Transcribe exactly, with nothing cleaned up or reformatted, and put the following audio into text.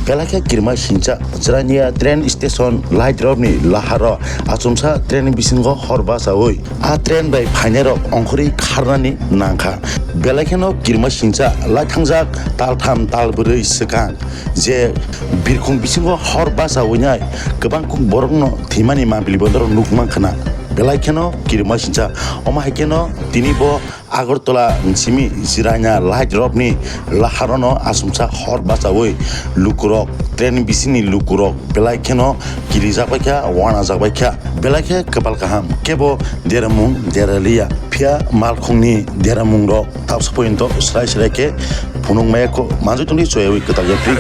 Belai khe kirima singcha Chirania train station light rokni laharo achomsa train bisingo hor bachaui a train bai phainairok ongkhorwi kharnani nangkha. Belai kheno kirima singcha lai thangjak taltham talbrwi swkang je birkhung bisingo hor bachaui nai kwbang kuk borokno thwimani mambili bodorok nukmankha na. Belai kheno kirima singcha omo hai kheno tini bo Agartala simi Jirania light rokni laharono asumsa hor bachaui lukurok, train bisingni lukurok belai kheno kirijak bai kha, wanajak bai kha, belai khe kwpal kaham, kebo deramung deraliya, phiya malkhungni deramung rok tabsa pointo srai srai khe phunuk maya kho, manjui tongdi choyaui kwtal yapri.